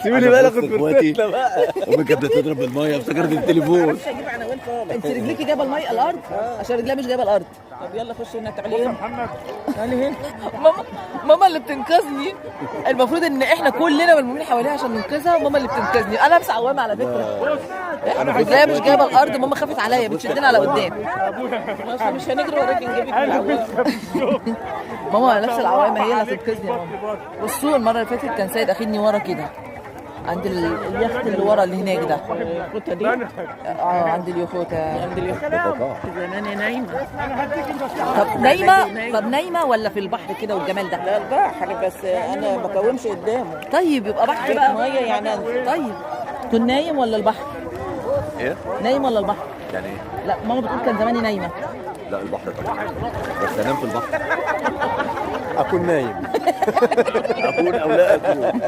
سيبوني بقى ناخد اخواتي فرصتنا بقى. امي كانت بتضرب بالميه، افتكرت التليفون. مش هجيب عناوين خالص. انت رجليكي جايبه المية الارض؟ عشان رجلها مش جايبه الارض. طب يلا خش هنا، تعالي هنا، تعالي هنا. ماما، ماما اللي بتنقذني. المفروض ان احنا كلنا ملمومين حواليها عشان ننقذها، وماما اللي بتنقذني. انا لابسه عوامه على فكره. رجليا مش جايبه الارض، ماما خافت عليا، بتشدني على قدام. ماشي، مش هنجري وراك، نجيبك من العوامة. ماما لابسه العوامه، هي اللي هتنقذني يا ماما. بصوا، المرة اللي فاتت كان سيد اخدني ورا كده عند اليخت اللي ورا اللي هناك ده. الخطة دي. اه، عند اليخوته. عند اليخوتة زمان نايمة. طب نايمه، طب نايمة ولا في البحر كده والجمال ده؟ لا، البحر، بس انا ما بكومش قدامه. طيب يبقى بحر بقى. مية يعني أنزل. طيب كنت نايم ولا البحر؟ ايه؟ نايم ولا البحر؟ يعني ايه؟ لا، ماما بتقول كان زماني نايمة. لا، البحر طبعا، بس انام في البحر. اكون نايم. اكون او لا اكون.